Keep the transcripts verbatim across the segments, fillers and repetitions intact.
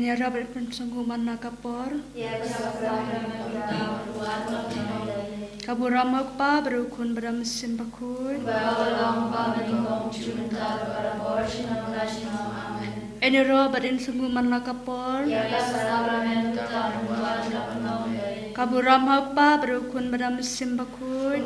Ïarap bad pynsngewbha man la ka por. Ka burom ha u Kpa bad u Khun bad u Mynsiem Bakhuid. Ïarap bad pynsngewbha man la ka por. Ka burom ha u Kpa bad u Khun bad u Mynsiem Bakhuid.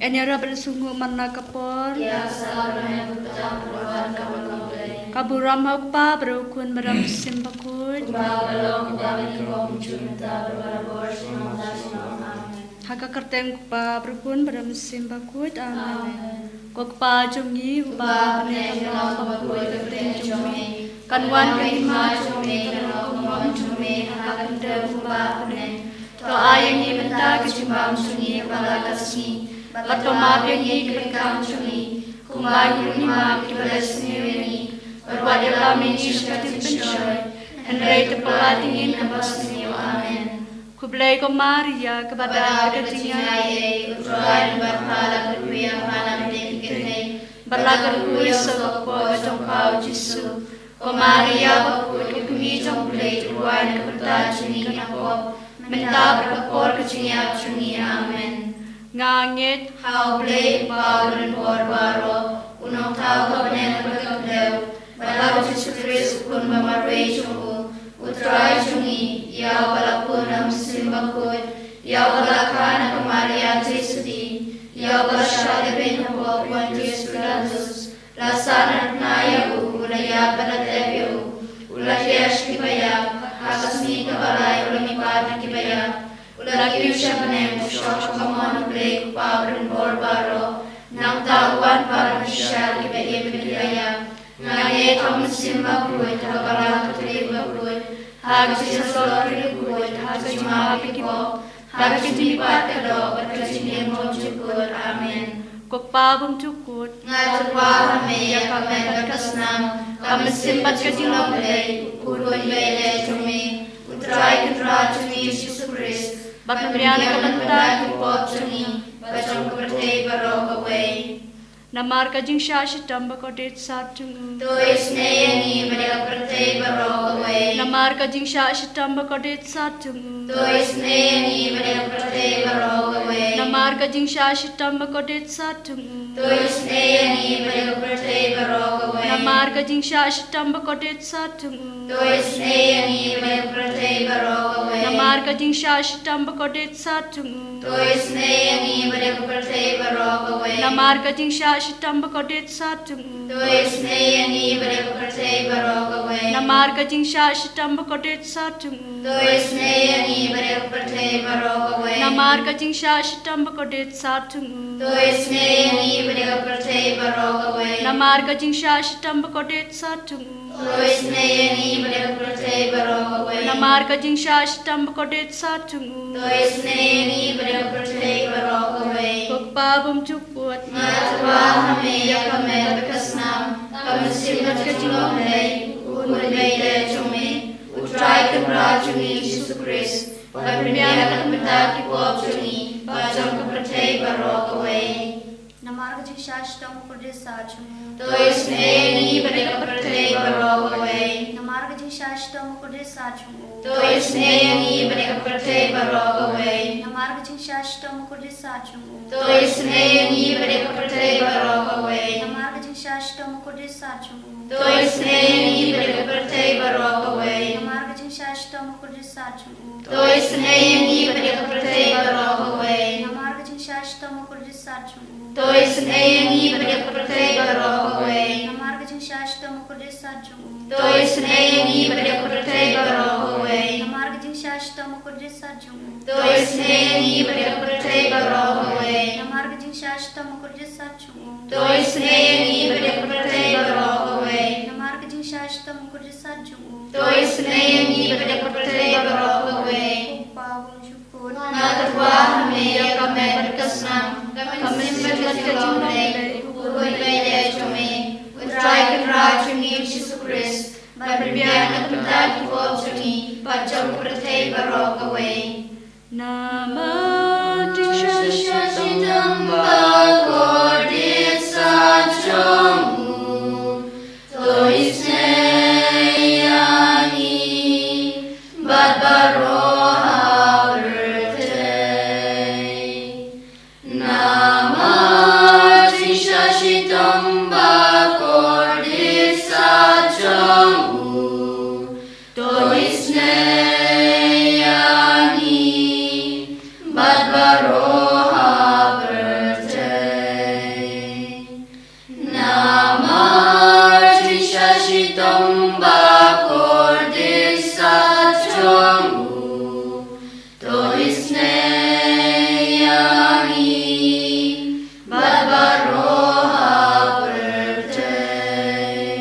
Ïarap bad pynsngewbha man la ka por. Ka burom ha u Kpa bad u Khun bad u Mynsiem Bakhuid. Ha ka kyrteng u Kpa bad u Khun bad u Mynsiem Bakhuid. Amen. Ko Kpa jong ngi uba ha bneng, ka long bakhuid ka kyrteng jong me. Kan wan ka hima jong me, kan long kumba jong me ha ka khyndew kumba ha bneng. To ai ïa ngi mynta ka jingbam jong ngi ha kane ka sngi. Bad to map ïa ngi ki bynta jong ngi, kumba ngi ruh ngi map ïa kiba leh sniew ïa ngi. Bad wat ïalam ïa ngi sha ka jingpynshoi, hynrei to pynlait ïa ngi na kaba sniew. Amen. Khublei ko Maria, kaba don bad ka jingaiei, u Trai u don bad pha, la kyrkhu ïa pha na ki kynthei, bad la kyrkhu ïa u kpoh jong pha u Jisu. Ko Maria bakhuid, ko kmie jong u Blei, ruh ai na ka bynta jong ngi ki kpoh, mynta bad ha ka por ka jingïap jong ngi. Amen. Nga ngeit ha u Blei u Kpa uba donbor baroh, u Nongthaw ka bneng bad ka khyndew, bad ha u Jisu Khrist u Khun ba marwei jong u, u Trai jong ngi, ïa uba la pun ha u Mynsiem Bakhuid, ïa uba la kha na ka Maria Theisotti, ïa uba la shah lehbeiñ hapoh u Pontius Pilatus, la sahnarphna ïa u, u la ïap bad la tep ïa u, u la khiah sha kiba ïap, ha ka sngi kaba lai u la mihpat na kiba ïap, u la kiew sha bneng, u shong sha ka mon u Blei u Kpa uba donbor baroh. Nangta u wan pat ban bishar ïa kiba im bad kiba ïap. Nga ngeit ha u Mynsiem Bakhuid, ha ka balang katholik bakhuid, ha ka jingïasyllok ki riewkhuid, ha ka jingmap ïa ki pop, ha ka jingmihpat ka doh bad ka jingim bymjukut. Amen. Ko Kpa bymjukut, nga tyrwa ha me ïa ka met bad ka snam, ka mynsiem bad ka jinglong Blei, u Khun baieit jong me, u Trai Kynrad jong ngi u Jisu Khrist, ban pynbiang na ka bynta ki pop jong ngi bad jong ka pyrthei baroh kawei. Namar ka jingshah shitom ba kordit sat jong u, to isynei ïa ngi bad ïa ka pyrthei baroh kawei. Namar ka jingshah shitom ba kordit sat jong u, to isynei ïa ngi bad ïa ka pyrthei baroh kawei. Namar ka jingshah shitom ba kordit sat jong u, to isynei ïa ngi bad ïa ka pyrthei baroh kawei. Namar ka jingshah shitom ba kordit sat jong u, to isynei ïa ngi bad ïa ka pyrthei baroh kawei. Namar ka jingshah shitom ba kordit sat jong u, to isynei ïa ngi bad ïa ka pyrthei baroh kawei. Namar ka jingshah shitom ba kordit sat jong u, to isynei ïa ngi bad ïa ka pyrthei baroh kawei. Namar ka jingshah shitom ba kordit sat jong u, to isynei ïa ngi bad ïa ka pyrthei baroh kawei. Namar ka jingshah shitom ba kordit sat jong u, to isynei ïa ngi bad ïa ka pyrthei baroh kawei. Namar ka jingshah shitom ba kordit sat jong u, to isynei ïa ngi bad ïa ka pyrthei baroh kawei. Namar ka jingshah shitom ba kordit sat jong u, to isynei ïa ngi bad ïa ka pyrthei baroh kawei. Ko Kpa bymjukut, nga tyrwa ha me ïa ka met bad ka snam, ka mynsiem bad ka jinglong Blei, u Khun baieit jong me, u Trai Kynrad jong ngi u Jisu Khrist, ban pynbiang na ka bynta ki pop jong ngi bad jong ka pyrthei baroh kawei. Namar ka jingshah shitom ba kordit sat jong u, to isynei ïa ngi bad ïa ka pyrthei baroh kawei. Namar ka jingshah shitom ba kordit sat jong u, to isynei ïa ngi bad ïa ka pyrthei baroh kawei. Namar ka jingshah shitom ba kordit sat jong u, to isynei ïa ngi bad ïa ka pyrthei baroh kawei. Namar ka jingshah shitom ba kordit sat jong u, to isynei ïa ngi bad ïa ka pyrthei baroh kawei. Namar ka jingshah shitom ba kordit sat jong u, to isynei ïa ngi bad ïa ka pyrthei baroh kawei. Namar ka jingshah shitom ba kordit sat jong u, to isynei ïa ngi bad ïa ka pyrthei baroh kawei. Namar ka jingshah shitom ba kordit sat jong u, to isynei ïa ngi bad ïa ka pyrthei baroh kawei. Namar ka jingshah shitom ba kordit sat jong u, to isynei ïa ngi bad ïa ka pyrthei baroh kawei. Namar ka jingshah shitom ba kordit sat jong u, to isynei ïa ngi bad ïa ka pyrthei baroh kawei. Namar ka jingshah shitom ba kordit sat jong u, to isynei ïa ngi bad ïa ka pyrthei baroh kawei. Ko Kpa bymjukut, nga tyrwa ha me ïa ka met bad ka snam, ka mynsiem bad ka jinglong Blei, u Khun baieit jong me, u Trai Kynrad jong ngi u Jisu Khrist, ban pynbiang na ka bynta ki pop jong ngi bad jong ka pyrthei baroh kawei. Namar ka jingshah shitom ba kordit sat jong u, jong u, to isynei ïa ngi bad baroh ha pyrthei.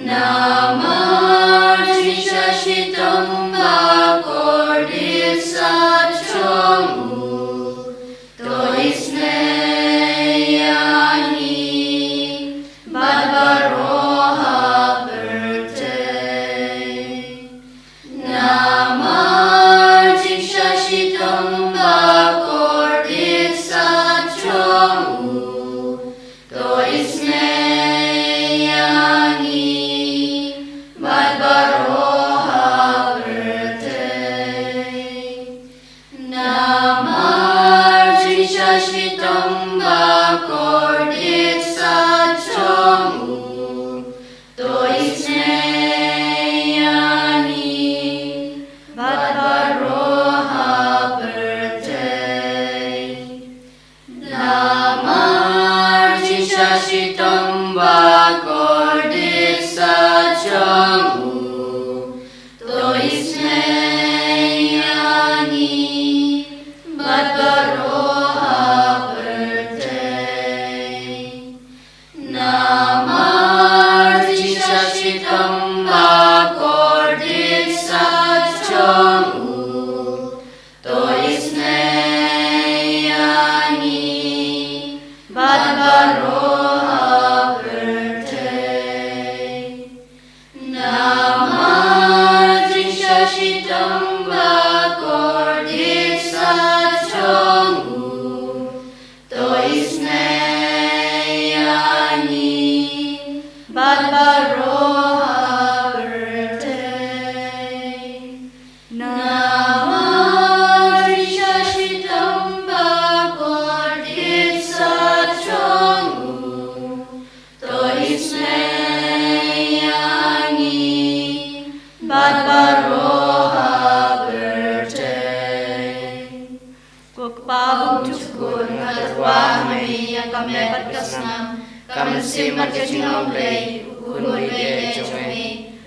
Namar jingshah shitom bakordit sat jong u, to isynei ïa ngi bad baroh ha pyrthei. Namar jingshah shitom bakordit sat jong u, to isynei ïa ngi bad baroh ha pyrthei. Namar jingshah shitom bakordit sat jong u, to isynei ïa ngi bad baroh ha pyrthei. Namar jingshah shitom bakordit sat jong u, to isynei ïa ngi bad baroh ha pyrthei. Namar jingshah shitom bakordit sat jong u, to isynei ïa ngi bad baroh ha pyrthei. Namar jingshah shitom bakordit sat jong u, to isynei ïa ngi bad baroh ha pyrthei. Namar jingshah shitom bakordit sat jong u, to isynei ïa ngi bad baroh ha pyrthei. Ko Kpa uba bymjukut, nga tyrwa ha me ïa ka met bad ka snam, ka mynsiem bad ka jinglong Blei, U Khun uba ïeit jong me,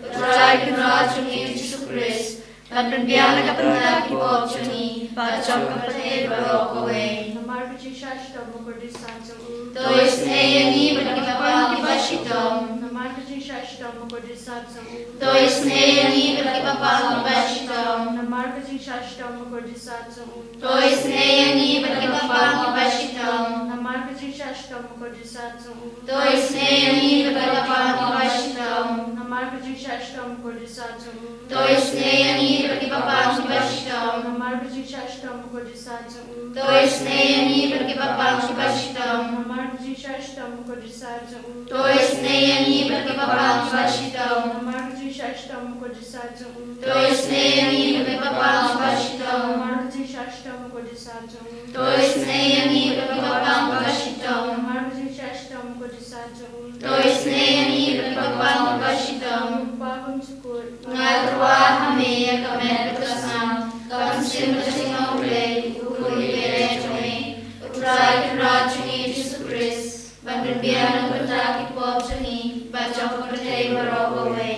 U Trai Kynrad jong ngi Jisu Khrist, ban pynbiang na ka bynta ki pop jong ngi bad jong ka pyrthei baroh kawei. Namar ka jingshah shitom bakordit sat jong u, to isynei ïa ngi bad ki bapang kiba shitom. Namar ka jingshah shitom bakordit sat jong u, to isynei ïa ngi bad ki bapang kiba shitom. Namar ka jingshah shitom bakordit sat jong u, to isynei ïa ngi bad ki bapang kiba shitom. Namar ka jingshah shitom bakordit sat jong u, to isynei ïa ngi bad ki bapang kiba shitom. Namar ka jingshah shitom bakordit sat jong u, to isynei ïa ngi bad ki bapang kiba shitom. Namar ka jingshah shitom bakordit sat jong u, to isynei ïa ngi bad ki bapang kiba shitom. Namar ka jingshah shitom bakordit sat jong u, to isynei ïa ngi bad ki bapang kiba shitom. Namar ka jingshah shitom bakordit sat jong u, to isynei ïa ngi bad ki bapang kiba shitom. Namar ka jingshah shitom bakordit sat jong u, to isynei ïa ngi bad ki bapang kiba shitom. Namar ka jingshah shitom bakordit sat jong u, to isynei ïa ngi bad ki bapang kiba shitom. Ko Kpa uba bymjukut, nga tyrwa ha me ïa ka met bad ka snam, ka mynsiem bad ka jinglong Blei, U Khun uba ïeit jong me, U Trai Kynrad jong ngi Jisu Khrist, ban pynbiang na ka bynta ki pop jong ngi bad jong ka pyrthei baroh kawei.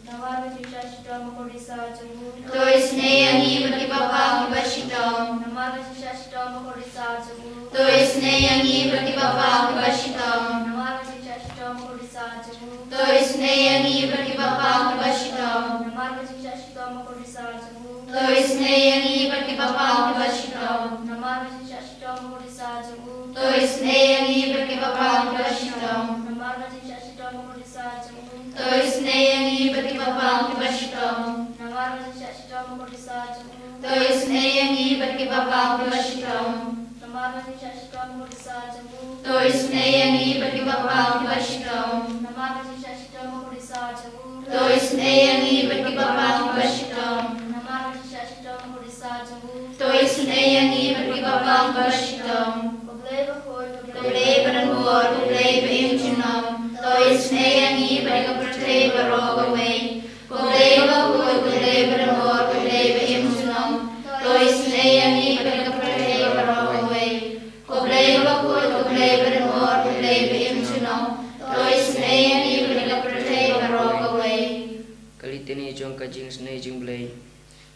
Namar ka jingshah shitom bakordit sat jong u, to isynei ïa ngi bad ki bapang kiba shitom. Namar ka jingshah shitom bakordit sat jong u, to isynei ïa ngi bad ki bapang kiba shitom. Namar ka jingshah shitom bakordit sat jong u, to isynei ïa ngi bad ki bapang kiba shitom. Namar ka jingshah shitom bakordit sat jong u, to isynei ïa ngi bad ki bapang kiba shitom. Namar ka jingshah shitom bakordit sat jong u, to isynei ïa ngi bad ki bapang kiba shitom. Namar ka jingshah shitom bakordit sat jong u, to isynei ïa ngi bad ki bapang kiba shitom. Namar ka jingshah shitom bakordit sat jong u, to isynei ïa ngi bad ki bapang kiba shitom. Namar ka jingshah shitom bakordit sat jong u, to isynei ïa ngi bad ki bapang kiba shitom. Namar ka jingshah shitom bakordit sat jong u, to isynei ïa ngi bad ki bapang kiba shitom. Namar ka jingshah shitom bakordit sat jong u, to isynei ïa ngi bad ki bapang kiba shitom. Ko Blei bakhuid, ko Blei badonbor, ko Blei ba im junom, to isynei ïa ngi bad ka pyrthei baroh kawei. Ko Blei bakhuid, ko Blei badonbor, ko Blei ba im junom, to isynei ïa ngi bad ka pyrthei baroh kawei. Ko Blei bakhuid, ko Blei badonbor, ko Blei ba im junom, to isynei ïa ngi bad ka pyrthei baroh kawei. Ka litany jong ka jingisynei Jingblei.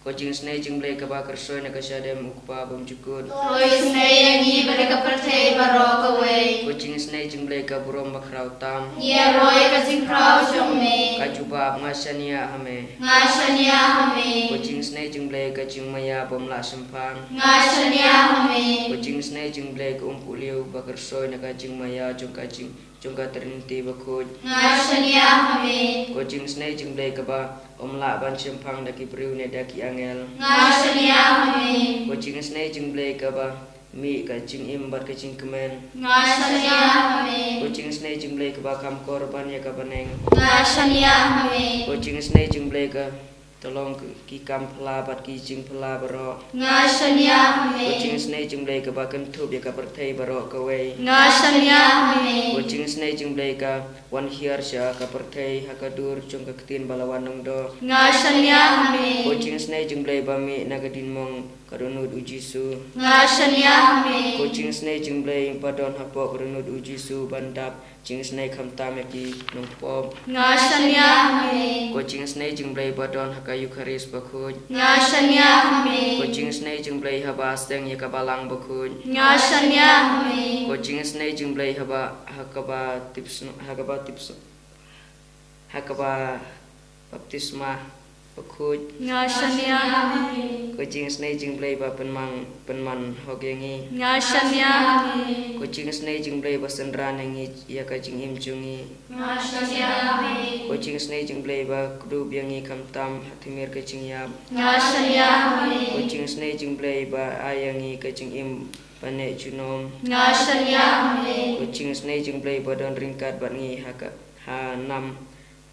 Ko jingisynei jingblei kaba kyrsoi na ka shadem u Kpa bymjukut. Roi isynei ïa ngi bad ïa ka pyrthei baroh kawei. Ko jingisynei jingblei ka burom bakhraw tam. Ngi ïaroh ïa ka jingkhraw jong me. Ka jubab, nga shaniah ha me. Nga shaniah ha me. Ko jingisynei jingblei ka jingmaïa bym lah shemphang. Nga shaniah ha me. Ko jingisynei jingblei ka umpuliw ba kyrsoi na ka jingmaïa jong ka jing jong ka Trinity bakhuid. Nga shaniah ha me. Ko jingisynei jingblei kaba ym lah ban shemphang da ki briew ne da ki angel. Nga shaniah ha me. Ko jingisynei jingblei kaba mih ka jingim bad ka jingkmen. Nga shaniah ha me. Ko jingisynei jingblei kaba kham kor ban ïa ka bneng. Nga shaniah ha me. Ko jingisynei jingblei ka Te long ki kam phylla bad ki jingphylla baroh. Nga shaniah ha me. Ko jingisynei jingblei kaba kynthup ïa ka pyrthei baroh kawei. Nga shaniah ha me. Ko jingisynei jingblei ka wan hiar sha ka pyrthei ha ka dur jong ka ktien ba la wan nongdoh. Nga shaniah ha me. Ko jingisynei jingblei ba mih na ka diengmong ka dohnud u Jisu. Nga shaniah ha me. Ko jingisynei jingblei ba don hapoh ka dohnud u Jisu ban dap jingisynei khamtam ïa ki nongpop. Nga shaniah ha me. Ko jingisynei jingblei ba don ha ka Eukharist bakhuid. Nga shaniah ha me. Ko jingisynei jingblei haba seng ïa ka balang bakhuid. Nga shaniah ha me. Ko jingisynei jingblei haba ha kaba tipsno ha kaba tipsno ha kaba baptisma bakhuid. Nga shaniah ha me. Ko jingisynei jingblei ba pynman pynman hok ïa ngi. Nga shaniah ha me. Ko jingisynei jingblei ba synran ïa ngi ïa ka jingim jong ngi. Nga shaniah ha me. Ko jingisynei jingblei ba kdup ïa ngi khamtam ha tmier ka jingïap. Nga shaniah ha me. Ko jingisynei jingblei ba ai ïa ngi ka jingim ba neh junom. Nga shaniah ha me. Ko jingisynei jingblei ba don ryngkat bad ngi ha ka ha nam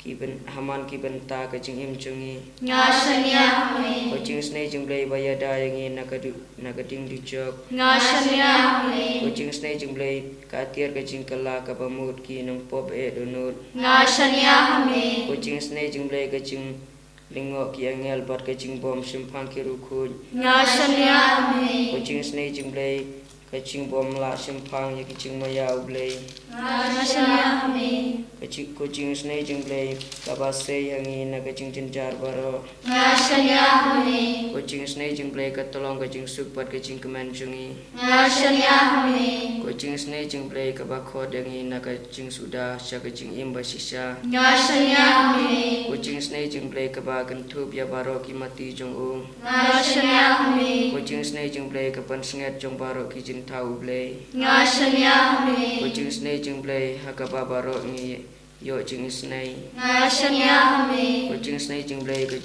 ki byn ha man ki bynta ka jingim jong ngi. Nga shaniah ha me. Ko jingisynei jingblei ba ïada ïa ngi na ka du na ka ding dujok. Nga shaniah ha me. Ko jingisynei jingblei ka atiar ka jingkylla kaba mut ki nongpop eh dohnud. Nga shaniah ha me. Ko jingisynei jingblei ka jinglyngngoh ki angel bad ka jingbym shemphang ki riewkhuid. Nga shaniah ha me. Ko jingisynei jingblei ka jingbym lah shemphang ïa ka jingmaïa u Blei. Nga shaniah ha me. Ka jing ko jingisynei jingblei kaba sei ha ngi na ka jingjynjar baroh. Nga shaniah ha me. Ko jingisynei jingblei ka tyllong ka jingsuk bad ka jingkmen jong ngi. Nga shaniah ha me. Ko jingisynei jingblei kaba khot ïa ngi na ka jingsuda sha ka jingim ba shisha. Nga shaniah ha me. Ko jingisynei jingblei kaba kynthup ïa baroh ki mati jong u. Nga shaniah ha me. Ko jingisynei jingblei ka pansngiat jong baroh ki jingthaw u Blei. Nga shaniah ha me. Ko jingisynei jingblei ha kaba baroh ngi ïoh jingisynei. Nga shaniah ha me. Ko jingisynei jingblei ka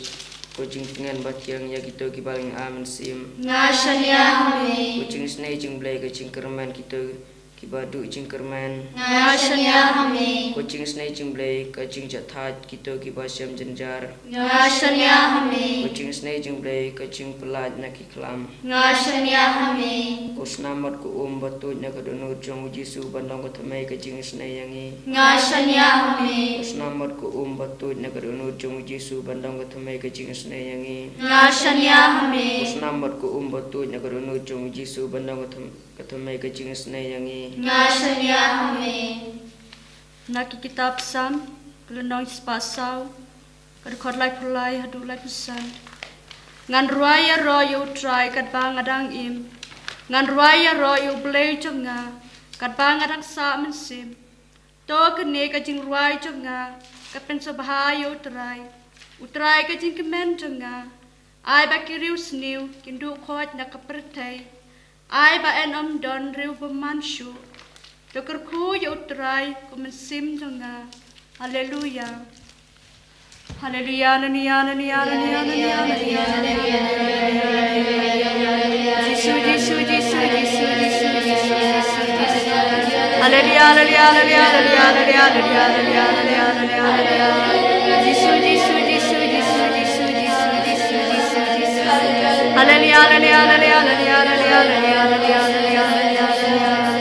ko jingtngen ba thiang ïa kito kiba lynga mynsiem. Nga shaniah ha me. Ko jingisynei jingblei ka jingkyrmen kito kiba duh jingkyrmen. Nga shaniah ha me. Ko jingisynei jingblei ka jingjahthait kito kiba shem jynjar. Nga shaniah ha me. Ko jingisynei jingblei ka jingpyllait na ki khlam. Nga shaniah ha me. Ko snam bad ko um ba tuid na ka dohnud jong u Jisu ban long ka thymmei ka jingisynei ïa ngi. Nga shaniah ha me. Ko snam bad ko um ba tuid na ka dohnud jong u Jisu ban long ka thymmei ka jingisynei ïa ngi. Nga shaniah ha me. Ko snam bad ko um ba tuid na ka dohnud jong u Jisu ban long ka thymmei ka thymmei ka jingisynei ïa ngi. Nga shaniah ha me. Na ki kitab Salm, ka lynnong spah saw, ka dkhot laiphew lai haduh laiphew san. Ngan rwai ïaroh ïa U Trai katba nga dang im. Ngan rwai ïaroh ïa U Blei jong nga katba nga dang sah mynsiem. To kane ka jingrwai jong nga ka pynsngewbha ïa U Trai. U Trai ka jingkmen jong nga. Ai ba ki riewsniew kin duh khoit na ka pyrthei. Ai ba yn ym don riew bymman shuh. To kyrkhu ïa U Trai ko mynsiem jong nga. Haleluya. Haleluya, haleluya, haleluya, haleluya, haleluya, haleluya, haleluya, haleluya. Jisu, Jisu, Jisu, Jisu, Jisu, Jisu, Jisu, Jisu. Haleluya, haleluya, haleluya, haleluya, haleluya, haleluya, haleluya, haleluya, haleluya. Jisu, Jisu, Jisu, Jisu, Jisu, Jisu, Jisu, Jisu, Jisu. Haleluya, haleluya, haleluya, haleluya, haleluya, haleluya, haleluya, haleluya, haleluya.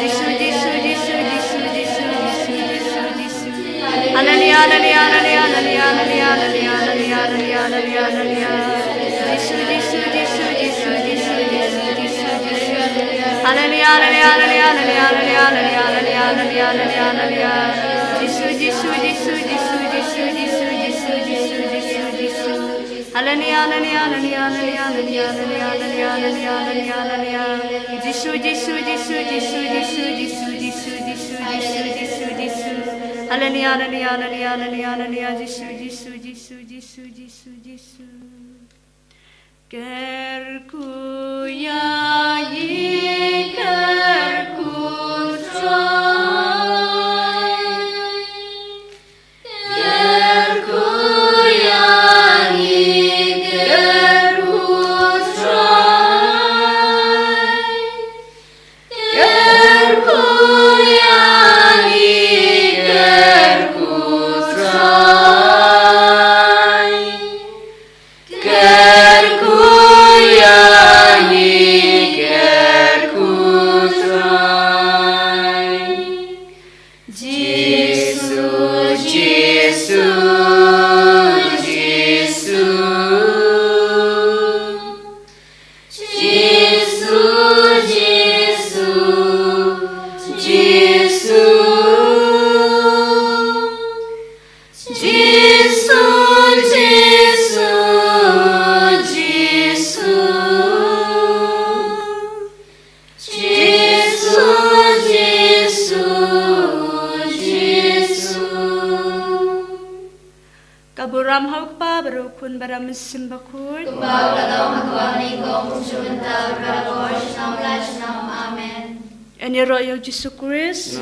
Jisu, Jisu, Jisu, Jisu, Jisu, Jisu, Jisu, Jisu. Haleluya, haleluya, haleluya, haleluya, haleluya, haleluya, haleluya, haleluya, haleluya. Jisu, Jisu, Jisu, Jisu, Jisu, Jisu, Jisu, Jisu. Haleluya, haleluya, haleluya, haleluya, haleluya, haleluya, haleluya, haleluya, haleluya. Jisu, Jisu, Jisu, Jisu, Jisu, Jisu, Jisu, Jisu, Jisu, Jisu. Haleluya, haleluya, haleluya, haleluya. Jisu, Jisu, Jisu. Haleluya, haleluya, haleluya, haleluya, haleluya. Jisu, Jisu, Jisu, Jisu, Jisu, Jisu. Kyrkhu ïa ngi, kyrkhu Trai. Kyrkhu ïa ngi, kyrkhu Trai. Kyrkhu ïa ngi, kyrkhu Trai. Kyrkhu ïa ngi, kyrkhu Trai. Jisu, Jisu, Jisu. Jisu, Jisu, Jisu. Jisu, Jisu, Jisu. Jisu, Jisu, Jisu. Ka burom ha u Kpa bad u Khun bad u Mynsiem Bakhuid. Kumba la long ha kaba nyngkong, kumjuh mynta, bad barabor, junom la junom. Amen. Yn ïaroh ïa u Jisu Khrist.